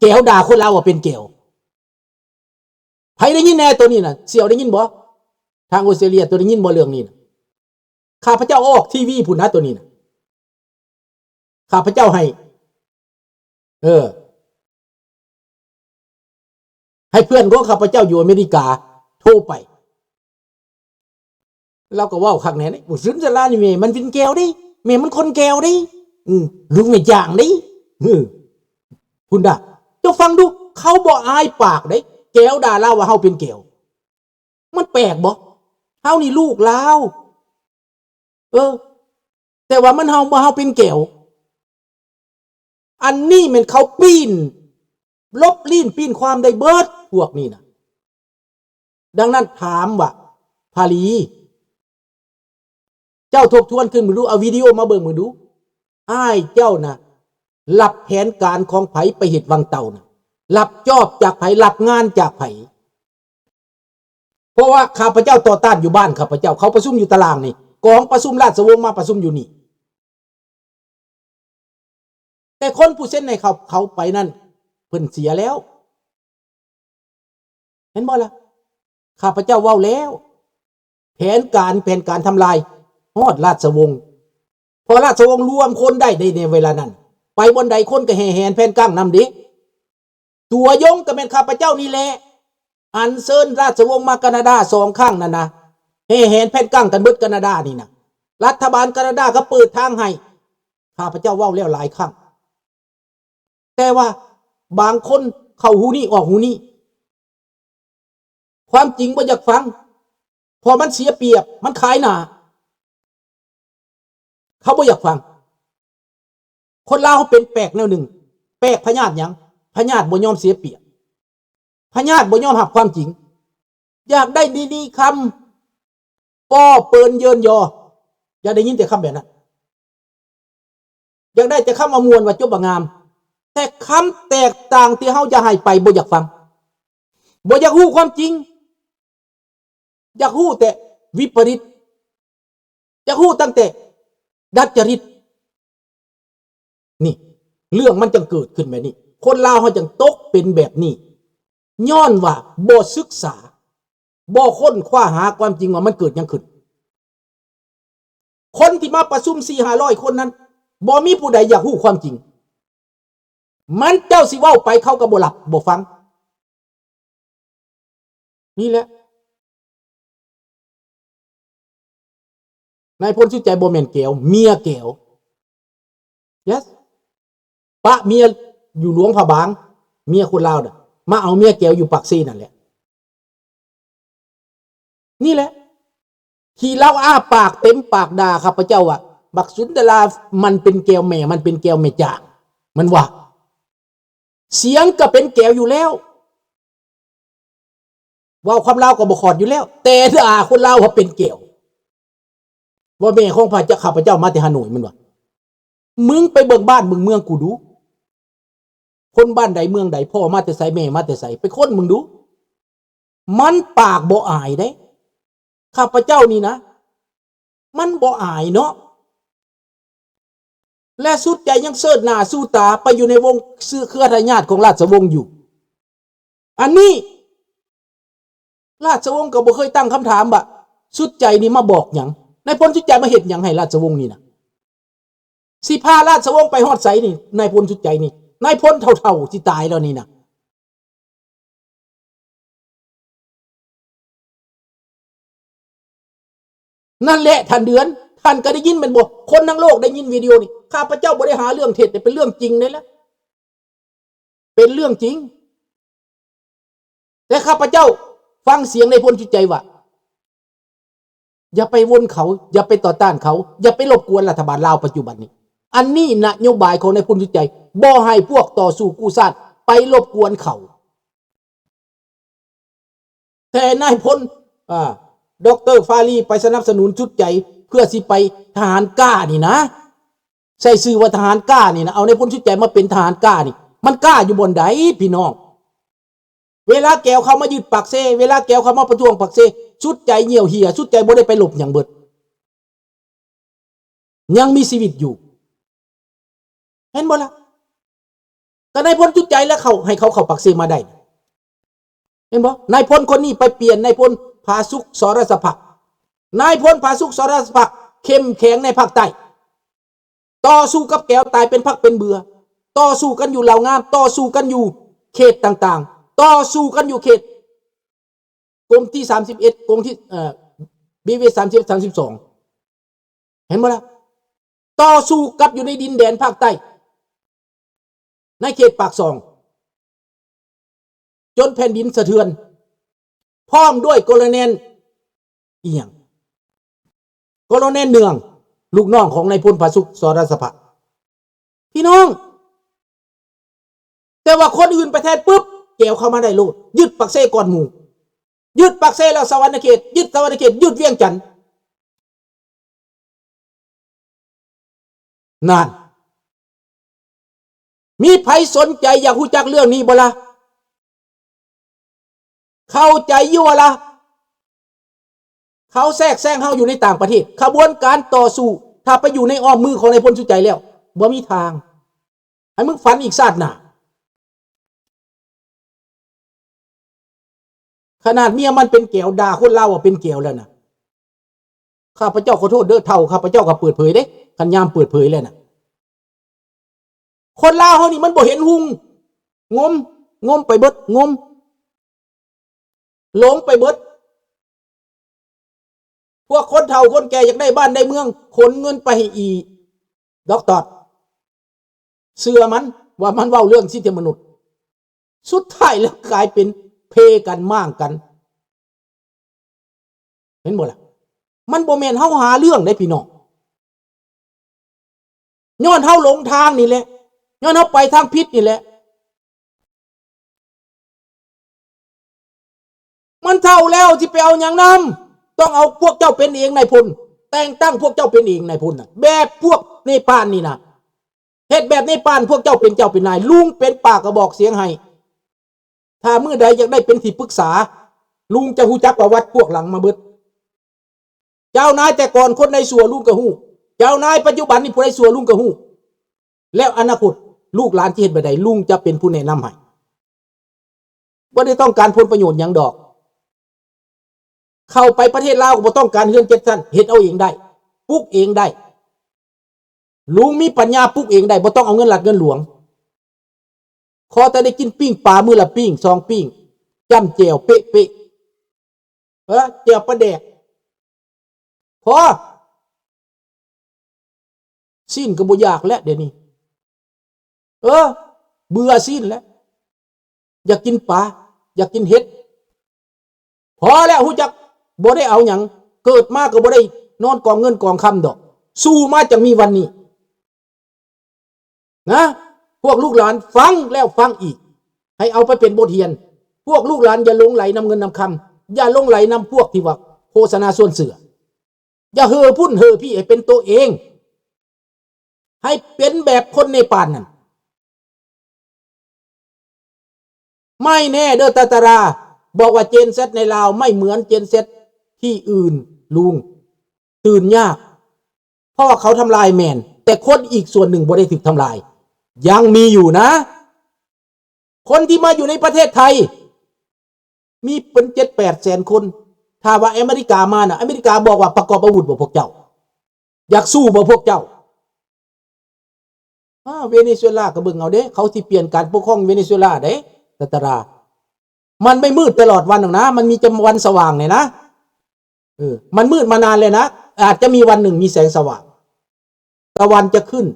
ແກວ ດ່າຄົນລາວວ່າເປັນແກວ. ໃຜໄດ້ຍິນແດ່ໂຕນີ້ນະ? ສ່ຽວໄດ້ຍິນບໍ່? ທາງອົດສະເຕຣເລຍ ໂຕໄດ້ຍິນບໍ່ເລື່ອງນີ້ນະ? ຂ້າພະເຈົ້າອອກທີວີພຸ້ນນະ ໂຕນີ້ນະ. ຂ້າພະເຈົ້າໃຫ້ ເອີ ໃຫ້ເພື່ອນຂອງຂ້າພະເຈົ້າຢູ່ອາເມລິກາໂທໄປ. ລາວກໍເວົ້າຄັກແນ່ເດ້ ບຸນສຸນສາລານີ້ແມ່ມັນເປັນແກວເດ້ ແມ່ມັນຄົນແກວເດ້ ອື ລູກແມ່ຈ້າງເດ້ ອື ພຸ້ນດາ ເຈົ້າຟັງດູ ເຂົາບໍ່ອາຍປາກເດ້ ແກວດ່າລາວວ່າເຮົາເປັນແກວ ມັນແປກບໍ່? ເຮົານີ້ລູກລາວ ເອີ ແຕ່ວ່າມັນເຮົາ ວ່າເຮົາເປັນແກວ ອັນນີ້ແມ່ນເຂົາປີ້ນ ລົບລີ້ນປີ້ນຄວາມໄດ້ເບິດພວກນີ້ນະ. ດັ່ງນັ້ນຖາມວ່າ ພາລີ ເຈົ້າທົບທວນຂຶ້ນເບິ່ງດູ ເອົາວິດີໂອມາເບິ່ງເບິ່ງດູ ອ້າຍເຈົ້ານະ ຮັບແຜນການຂອງໃຜໄປເຮັດວັງເຕົ່ານະ? ຮັບຈອບຈາກໃຜ? ຮັບງານຈາກໃຜ? ເພາະວ່າຂ້າພະເຈົ້າຕໍ່ຕ້ານຢູ່ບ້ານຂ້າພະເຈົ້າ ເຂົາປະຊຸມຢູ່ຕະລ່າງນີ້ ກອງປະຊຸມລາຊະວົງມາປະຊຸມຢູ່ນີ້ ແຕ່ຄົນຜູ້ເຊັນໃຫ້ເຂົາ ເຂົາໄປນັ້ນ ເພິ່ນເສຍແລ້ວ ເຫັນບໍ່ລະ? ຂ້າພະເຈົ້າເວົ້າແລ້ວ ແຜນການ ແຜນການທຳລາຍຮອດລາຊະວົງ ເພາະລາຊະວົງລວມຄົນໄດ້ໃນເວລານັ້ນ ໄປບ່ອນໃດຄົນກໍແຫ່ແຫນແຜ່ນກັ້ງນຳເດ້. ຕົວຢົງກໍແມ່ນຂ້າພະເຈົ້ານີ້ແຫຼະ ອັນເຊີນລາຊະວົງມາການາດາສອງຄັ້ງນັ້ນນະ ແຫ່ແຫນແຜ່ນກັ້ງກັນເບິດການາດານີ້ນະ ລັດຖະບານການາດາກໍເປີດທາງໃຫ້ ຂ້າພະເຈົ້າເວົ້າແລ້ວຫຼາຍຄັ້ງ ແຕ່ວ່າບາງຄົນເຂົ້າຫູນີ້ອອກຫູນີ້ ຄວາມຈິງບໍ່ຢາກຟັງ ເພາະມັນເສຍປຽບ ມັນຂາຍໜ້າ ເຂົາບໍ່ຢາກຟັງ. ຄົນລາວເຮົາເປັນແປກແນວໜຶ່ງ ແປກພະຍາດຫຍັງ? ພະຍາດບໍ່ຍອມເສຍປຽບ ພະຍາດບໍ່ຍອມຮັບຄວາມຈິງ ຢາກໄດ້ດີໆຄຳ ປ້ອເປີນເຍີນຍໍ ຢາກໄດ້ຍິນແຕ່ຄຳແບບນັ້ນ ຢາກໄດ້ແຕ່ຄຳວ່າມ່ວນ ວ່າຈົບວ່າງາມ ແຕ່ຄຳແຕກຕ່າງທີ່ເຮົາຈະໃຫ້ໄປບໍ່ຢາກຟັງ ບໍ່ຢາກຮູ້ຄວາມຈິງ ຢາກຮູ້ແຕ່ວິປະລິດ ຢາກຮູ້ຕັ້ງແຕ່ດັດຈະລິດ ນີ້ ເລື່ອງມັນຈັ່ງເກີດຂຶ້ນແບບນີ້ ຄົນລາວເຮົາຈັ່ງຕົກເປັນແບບນີ້ ຍ້ອນວ່າບໍ່ສຶກສາ ບໍ່ຄົ້ນຄວ້າຫາຄວາມຈິງວ່າມັນເກີດຫຍັງຂຶ້ນ. ຄົນທີ່ມາປະຊຸມສີ່ຫ້າຮ້ອຍຄົນນັ້ນ ບໍ່ມີຜູ້ໃດຢາກຮູ້ຄວາມຈິງ ມັນເຈົ້າຊິເວົ້າໄປເຂົາກໍບໍ່ຮັບບໍ່ຟັງ ນີ້ແຫຼະ ນາຍພົນສຸດໃຈບໍ່ແມ່ນແກວ ເມຍແກວ yes ປະເມຍຢູ່ຫຼວງພະບາງ ເມຍຄົນລາວນະ ມາເອົາເມຍແກວຢູ່ປາກເຊນັ້ນແຫຼະ ນີ້ແຫຼະ ທີ່ລາວອ້າປາກເຕັມປາກດ່າຂ້າພະເຈົ້າວ່າ ບັກສຸນດາລາມັນເປັນແກວ ແມ່ມັນເປັນແກວ ແມ່ຈ້າງ ມັນວ່າ ສຽງກໍເປັນແກວຢູ່ແລ້ວ ເວົ້າຄວາມລາວກໍບໍ່ຂອດຢູ່ແລ້ວ ແຕ່ດ່າຄົນລາວວ່າເປັນແກວ ວ່າແມ່ຂອງພະເຈົ້າ ຂ້າພະເຈົ້າມາແຕ່ຮາໂໜຍ ມັນວ່າ ມຶງໄປເບິ່ງບ້ານເບິ່ງເມືອງກູດູ ຄົນບ້ານໃດເມືອງໃດ ພໍ່ມາແຕ່ໃສ ແມ່ມາແຕ່ໃສ ໄປຄົ້ນເບິ່ງດູ ມັນປາກບໍ່ອາຍເດ້ ຂ້າພະເຈົ້ານີ້ນະ ມັນບໍ່ອາຍເນາະ ແລະ ສຸດໃຈຍັງເຊີດໜ້າສູ້ຕາໄປຢູ່ໃນວົງເຊື້ອເຄືອທາຍາດຂອງລາຊະວົງຢູ່ ອັນນີ້ ລາຊະວົງກໍບໍ່ເຄີຍຕັ້ງຄຳຖາມວ່າ ສຸດໃຈນີ້ມາບອກຫຍັງ? ນາຍພົນສຸດໃຈມາເຮັດຫຍັງໃຫ້ລາຊະວົງນີ້ນະ? ຊິພາລາຊະວົງໄປຮອດໃສນີ້? ນາຍພົນສຸດໃຈນີ້ ນາຍພົນເຖົ້າໆ ຊິຕາຍແລ້ວນີ້ນະ. ນັ້ນແຫຼະທ່ານເດືອນ ທ່ານກໍໄດ້ຍິນແມ່ນບໍ່? ຄົນທັງໂລກໄດ້ຍິນວິດີໂອນີ້. ຂ້າພະເຈົ້າບໍ່ໄດ້ຫາເລື່ອງເທັດເດ້ ເປັນເລື່ອງຈິງເດ້ລະ ເປັນເລື່ອງຈິງ. ແຕ່ຂ້າພະເຈົ້າຟັງສຽງນາຍພົນສຸດໃຈວ່າ ຢ່າໄປວົນເຂົາ, ຢ່າໄປຕໍ່ຕ້ານເຂົາ, ຢ່າໄປລົບກວນລັດຖະບານລາວປັດຈຸບັນນີ້. ອັນນີ້ນະໂຍບາຍຂອງນາຍພົນສຸດໃຈ, ບໍ່ໃຫ້ພວກຕໍ່ສູ້ກູ້ຊາດໄປລົບກວນເຂົາ. ແຕ່ນາຍພົນ ອາ ດອກເຕີ ຟາຣີ ໄປສະໜັບສະໜູນສຸດໃຈ ເພື່ອຊິໄປທະຫານກ້ານີ້ນະ, ໃສ່ຊື່ວ່າທະຫານກ້ານີ້ນະ, ເອົານາຍພົນສຸດໃຈມາເປັນທະຫານກ້ານີ້, ມັນກ້າຢູ່ບ່ອນໃດພີ່ນ້ອງ? ເວລາແກວເຂົາມາຍຶດປາກເຊ, ເວລາແກວເຂົາມາປະທ້ວງປາກເຊ, ສຸດໃຈຍ່ຽວເຫຍ, ສຸດໃຈບໍ່ໄດ້ໄປລົບຫຍັງເບິດ, ຍັງມີຊີວິດຢູ່. ເຫັນບໍ່ລະ? ກ ຖ້ານາຍພົນຈຸດໃຈແລ້ວເຂົາ ໃຫ້ເຂົາເຂົ້າປາກເຊມາໄດ້ ເຫັນບໍ່? ນາຍພົນຄົນນີ້ໄປປ່ຽນນາຍພົນຜາສຸກ ສລະສະພັກ. ນາຍພົນຜາສຸກ ສລະສະພັກ ເຂັ້ມແຂງໃນພາກໃຕ້ ຕໍ່ສູ້ກັບແກວຕາຍເປັນພັກເປັນເບືອ, ຕໍ່ສູ້ກັນຢູ່ເຫຼົ່າງາມ, ຕໍ່ສູ້ກັນຢູ່ເຂດຕ່າງໆ, ຕໍ່ສູ້ກັນຢູ່ເຂດກົມທີສາມສິບເອັດ ກົມທີ ເອີ ບີເອສາມສິບເອັດ ສາມສິບສອງ ເຫັນບໍ່ລະ? ຕໍ່ສູ້ກັບຢູ່ໃນດິນແດນພາກໃຕ້ ໃນເຂດປາກຊ່ອງ ຈົນແຜ່ນດິນສະເທືອນ ພ້ອມດ້ວຍໂກໂລແນນ ອີ່ຫຍັງ ໂກໂລແນນເໜືອງ ລູກນ້ອງຂອງນາຍພົນຜາສຸກ ສລະສະພັກ ພີ່ນ້ອງ. ແຕ່ວ່າຄົນອື່ນໄປແທນປຶບ ແກວເຂົ້າມາໄດ້ໂລດ, ຍຶດປາກເຊກ່ອນໝູ່, ຍຶດປາກເຊແລ້ວສະຫວັນນະເຂດ, ຍຶດສະຫວັນນະເຂດ ຍຶດວຽງຈັນ. ນັ້ນ ມີໃຜສົນໃຈຢາກຮູ້ຈັກເລື່ອງນີ້ບໍ່ລະ? ເຂົ້າໃຈຢູ່ບໍ່ລະ? ເຂົາແຊກແຊງເຮົາຢູ່ໃນຕ່າງປະເທດ. ຂະບວນການຕໍ່ສູ້ ຖ້າໄປຢູ່ໃນອ້ອມມືຂອງນາຍພົນສຸດໃຈແລ້ວ ບໍ່ມີທາງ. ໃຫ້ມຶງຝັນອີກຊາດໜ້າ. ຂະໜາດເມຍມັນເປັນແກວ ດ່າຄົນລາວວ່າເປັນແກວແລ້ວນະ. ຂ້າພະເຈົ້າຂໍໂທດເດີເຖົ້າ, ຂ້າພະເຈົ້າກໍເປີດເຜີຍເດ້, ຄັນຍາມເປີດເຜີຍແລ້ວນະ. ຄົນລາວເຮົານີ້ມັນບໍ່ເຫັນຮຸ່ງ, ງົມ, ງົມໄປເບິດ, ງົມ, ຫຼົງໄປເບິດ. ພວກຄົນເຖົ້າຄົນແກ່ຢາກໄດ້ບ້ານໄດ້ເມືອງ, ຂົນເງິນໄປໃຫ້ອີດອກຕອດ. ເຊື່ອມັນວ່າມັນເວົ້າເລື່ອງສິດທິມະນຸດ, ສຸດທ້າຍແລ້ວກາຍເປັນເພກັນມ້າງກັນ. ເຫັນບໍ່ລະ? ມັນບໍ່ແມ່ນເຮົາຫາເລື່ອງເດ້ພີ່ນ້ອງ, ຍ້ອນເຮົາຫຼົງທາງນີ້ແຫຼະ, ຍ້ອນເຮົາໄປທາງຜິດນີ້ແຫຼະ. ມັນເຖົ້າແລ້ວ ຊິໄປເອົາຫຍັງນຳ? ຕ້ອງເອົາພວກເຈົ້າເປັນເອງນາຍພົນ, ແຕ່ງຕັ້ງພວກເຈົ້າເປັນເອງນາຍພົນນະ, ແບບພວກເນປານນີ້ນະ, ເຮັດແບບເນປານ, ພວກເຈົ້າເປັນເຈົ້າເປັນນາຍ, ລຸງເປັນປາກກະບອກສຽງໃຫ້. ຖ້າມື້ໃດຢາກໄດ້ເປັນທີ່ປຶກສາ, ລຸງຈະຮູ້ຈັກປະຫວັດພວກຫຼັງມາເບິດ. ເຈົ້ານາຍແຕ່ກ່ອນຄົນໃດຊົ່ວ ລຸງກໍຮູ້, ເຈົ້ານາຍປັດຈຸບັນນີ້ຜູ້ໃດຊົ່ວ ລຸງກໍຮູ້. ແລ້ວອະນາຄົດລູກຫຼານຊິເຮັດແບບໃດ, ລຸງຈະເປັນຜູ້ແນະນຳໃຫ້. ບໍ່ໄດ້ຕ້ອງການຜົນປະໂຫຍດຫຍັງດອກ. ເຂົ້າໄປປະເທດລາວກໍບໍ່ຕ້ອງການເຮືອນເຈັດຊັ້ນ, ເຮັດເອົາເອງໄດ້, ປຸກເອງໄດ້. ລຸງມີປັນຍາປຸກເອງໄດ້, ບໍ່ຕ້ອງເອົາເງິນລັດເງິນຫຼວງ. ຂໍແຕ່ໄດ້ກິນປີ້ງປາມື້ລະປີ້ງສອງປີ້ງ, ຈ້ຳແຈ່ວເປະໆ, ເອີ ແຈ່ວປາແດກ. ພໍ. ຊີ້ນກໍບໍ່ຢາກແລ້ວດຽວນີ້. ເອີ ເບື່ອຊີ້ນແລ້ວ. ຢາກກິນປາ, ຢາກກິນເຫັດ. ພໍແລ້ວ, ຮູ້ຈັກ, ບໍ່ໄດ້ເອົາຫຍັງ, ເກີດມາກໍບໍ່ໄດ້ນອນກອງເງິນກອງຄຳດອກ. ສູ້ມາຈັ່ງມີວັນນີ້. ນະ, ພວກລູກຫຼານຟັງແລ້ວຟັງອີກ, ໃຫ້ເອົາໄປເປັນບົດຮຽນ. ພວກລູກຫຼານຢ່າຫຼົງໄຫຼນຳເງິນນຳຄຳ, ຢ່າຫຼົງໄຫຼນຳພວກທີ່ວ່າໂຄສະນາຊວນເຊື່ອ. ຢ່າເຫີພຸ້ນເຫີພີ້ໃຫ້ເປັນໂຕເອງ, ໃຫ້ເປັນແບບຄົນເນປານນັ້ນ. ໄມ່ແນ່ເດີຕາຕາລາ, ບອກວ່າ Gen Z ໃນລາວໄມ່ເໝືອນ Gen Z ທີ່ອື່ນ, ລຸງ, ຕື່ນຍາກ. ເພາະວ່າເຂົາທຳລາຍແມ່ນ, ແຕ່ຄົນອີກສ່ວນໜຶ່ງບໍ່ໄດ້ຖືກທຳລາຍ, ຍັງມີຢູ່ນະ. ຄົນທີ່ມາຢູ່ໃນປະເທດໄທ ມີເປັນເຈັດແປດແສນຄົນ. ຖ້າວ່າອາເມລິກາມານະ, ອາເມລິກາບອກວ່າ ປະກອບອາວຸດບໍ່ພວກເຈົ້າ? ຢາກສູ້ບໍ່ພວກເຈົ້າ? ອາ ເວເນຊູເອລາກໍເບິ່ງເອົາເດ້, ເຂົາຊິປ່ຽນການປົກຄອງເວເນຊູເອລາເດ້ ຕາຕາລາ. ມັນໄມ່ມືດຕະຫຼອດວັນດອກນະ, ມັນມີຈຳວັນສະຫວ່າງແນ່ນະ. ເອີ ມັນມືດມານານແລ້ວນະ, ອາດຈະມີວັນໜຶ່ງມີແສງສະຫວ່າງ. ຕາວັນຈະຂຶ້ນ,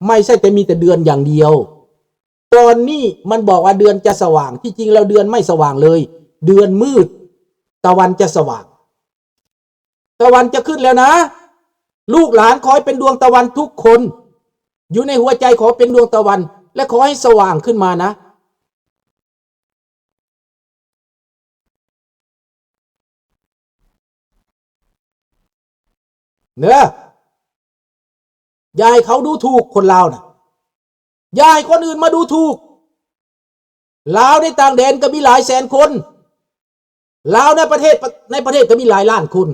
ໄມ່ໃຊ່ແຕ່ມີແຕ່ເດືອນຢ່າງດຽວ. ຕອນນີ້ມັນບອກວ່າເດືອນຈະສະຫວ່າງ, ທີ່ຈິງແລ້ວເດືອນໄມ່ສະຫວ່າງເລີຍ, ເດືອນມືດ, ຕາວັນຈະສະຫວ່າງ. ຕາວັນຈະຂຶ້ນແລ້ວນະ. ລູກຫຼານຂໍໃຫ້ເປັນດວງຕາວັນທຸກຄົນ, ຢູ່ໃນຫົວໃຈຂໍເປັນດວງຕາວັນ ແລະ ຂໍໃຫ້ສະຫວ່າງຂຶ້ນມານະ. ເດີ, ຢ່າໃຫ້ເຂົາດູຖູກຄົນລາວນະ, ຢ່າໃຫ້ຄົນອື່ນມາດູຖູກ. ລາວໃນຕ່າງແດນກໍມີຫຼາຍແສນຄົນ, ລາວໃນປະເທດ, ໃນປະເທດກໍມີຫຼາຍລ້ານຄົນ.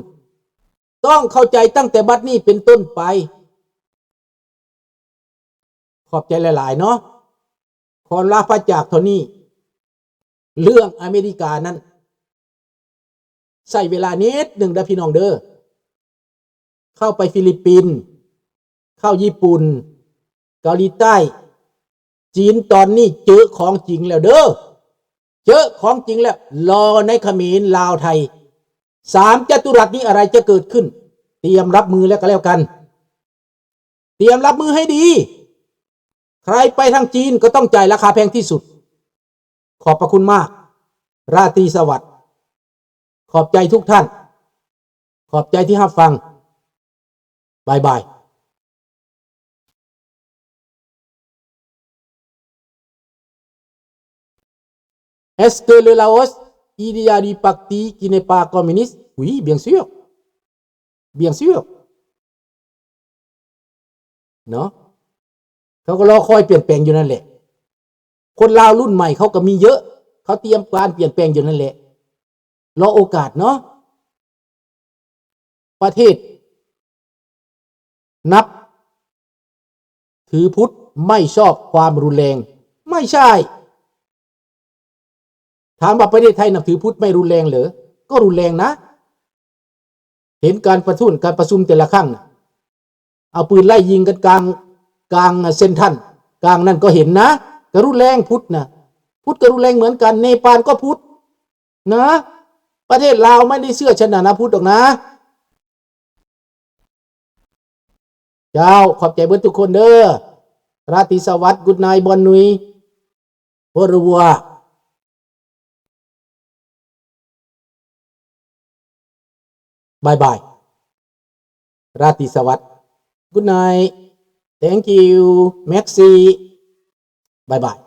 ຕ້ອງເຂົ້າໃຈຕັ້ງແຕ່ບັດນີ້ເປັນຕົ້ນໄປ. ຂອບໃຈຫຼາຍໆເນາະ. ຂໍລາພະຈາກເທົ່ານີ້. ເລື່ອງອາເມລິການັ້ນ ໃຊ້ເວລານິດໜຶ່ງເດີພີ່ນ້ອງເດີ. ເຂົ້າໄປຟີລິບປິນ, ເຂົ້າຍີ່ປຸ່ນ, ເກົາຫຼີໃຕ້, ຈີນ, ຕອນນີ້ເຈີຂອງຈິງແລ້ວເດີ. ເຈີຂອງຈິງແລ້ວ. ລໍໃນຂະເໝນ, ລາວ, ໄທ, ສາມຈະຕຸລັດນີ້ ອະໄລຈະເກີດຂຶ້ນ? ຕຽມຮັບມືແລ້ວກໍແລ້ວກັນ. ຕຽມຮັບມືໃຫ້ດີ. ໃຄໄປທາງຈີນກໍຕ້ອງຈ່າຍລາຄາແພງທີ່ສຸດ. ຂອບພະຄຸນມາກ. ລາຕີສະຫວັດ. ຂອບໃຈທຸກທ່ານ. ຂອບໃຈທີ່ຮັບຟັງ. ບາຍບາຍ. Est-ce que le Laos, il y a du parti qui n'est pas communiste? Oui, bien sûr. Bien sûr. ເນາະ ເຂົາກໍລໍຄອຍປ່ຽນແປງຢູ່ນັ້ນແຫຼະ. ຄົນລາວລຸ້ນໃໝ່ເຂົາກໍມີເຍອະ, ເຂົາຕຽມການປ່ຽນແປງຢູ່ນັ້ນແຫຼະ. ລໍໂອກາດເນາະ. ປະເທດນັບຖືພຸດໄມ່ຊອບຄວາມຮຸນແຮງ. ໄມ່ໃຊ່. ຖາມວ່າປະເທດໄທນັບຖືພຸດໄມ່ຮຸນແຮງເຫຼື? ກໍຮຸນແຮງນະ. ເຫັນການປະທຸນ ການປະຊຸມແຕ່ລະຄັ້ງນະ, ເອົາປືນໄລ່ຍິງກັນກາງ, ກາງເຊັນທຣັນ, ກາງນັ້ນກໍເຫັນນະ, ກໍຮຸນແຮງ. ພຸດນະ, ພຸດກໍຮຸນແຮງເໝືອນກັນ, ເນປານກໍພຸດນະ. ປະເທດລາວໄມ່ໄດ້ເຊື່ອສາສະໜາພຸດດອກນະ. ເຈົ້າ, ຂອບໃຈເບິດທຸກຄົນເດີ. ລາຕີສະຫວັດ, Good night, Bonne nuit, Au revoir. ບາຍບາຍ. ລາຕີສະຫວັດ. Good night. Thank you. Merci. ບາຍບາຍ.